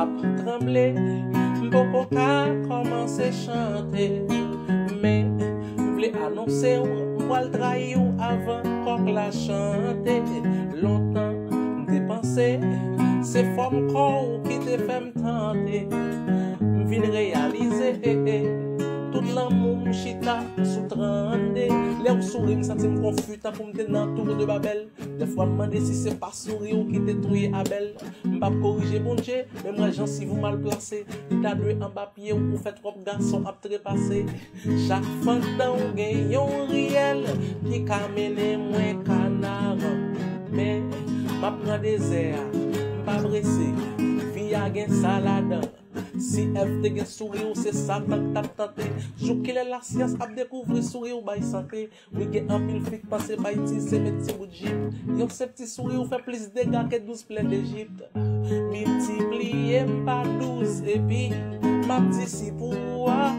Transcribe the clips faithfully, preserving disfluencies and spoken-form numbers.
Tranble, m poko ka kòmanse chante. Men, m vle anonse w, m pral trayi w avan kòk la chante. Lontan, m te panse, se fòm kò w ki te fè m tante. M vin reyalize, tout lanmou m chita sou trannde. Lè w souri, m santi m konfi tankou m te nan Tour de Babèl. Dèfwa m mande si se pa souri w ki te touye Abèl. M p ap korije Bondye, men m wè jansiv ou mal plase. Li ta dwe anba pye w, ou fè twòp gason ap trepase. Chak fandan w gen yon riyèl ki ka mennen mwen Kanaran. Men, m ap pran dezè a, m pa prese. Vi a gen sa ladan. Si Èv te gen souri w, se Satan k t ap tante. Jou kilè lasyans ap dekouvri souri w bay sante. Wi, gen anpil fi k panse bay ti se met ti bout jip. Yon senp ti souri w fè plis dega ke douz plè Lejip. Miltipliye m pa douz epi m ap di si pou ou a.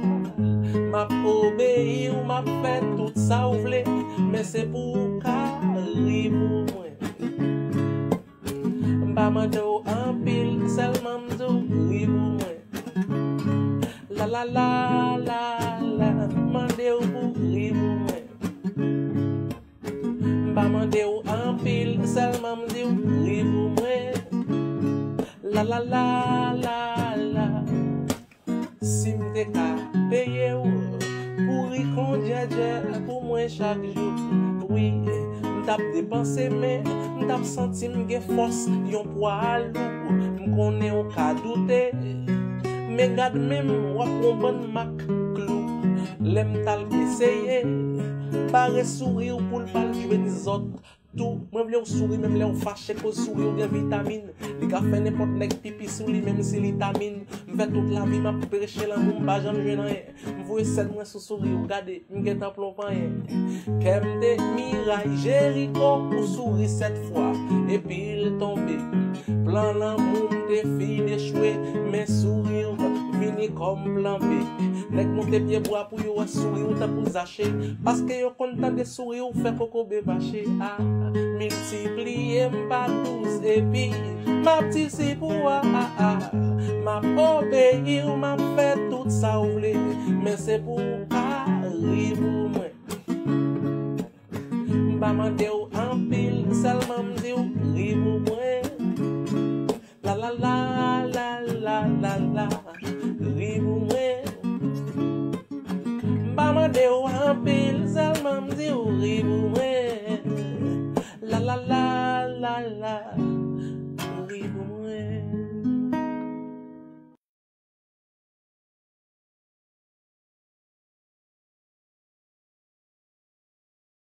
M ap obeyi w, m ap fè tout sa w vle. Men se pou w ka ri pou mwen. M pa mande w anpil, sèlman m di w ri pou mwen. La la la la la, mande w pou ri pou mwen. M pa mande w anpil, sèlman m di w ri pou mwen. La la la la la. Si m te ka peye w pou ri kon djèdjè pou mwen chak jou, wi, m t ap depanse, men m t ap santi m gen fòs yon pwa lou. M konnen w ka doute, men gad men m, w ap wè yon bann mak klou. Lè m t al eseye bare souri w pou l pa l jwenn zòt. Tou, mwen vle w souri menm lè w fache, koz souri w gen vitamin. Li ka fè nenpòt nèg pipi sou li, menm si li ta min. M fè tout lavi m ap preche lanmou, m pa janm jwenn anyen. M voye sèl mwen sou souri w, gade, m gentan plonp anyen. Kè m te miray Jeriko, ou souri sèt fwa, epi l tonbe. Plan lanmou m te fin echwe, men souri w vini kòm plan B. Nèg moute pye bwa pou yo wè souri w tankou Zache, paske yo konn tande souri w fè kokobe mache. A, miltipliye m pa douz epi m ap di si pou a, a, a. M ap obeyi w, m ap fè tout sa w vle, men se pou w ka ri pou mwen. M pa mande w anpil, sèlman m di w ri pou mwen.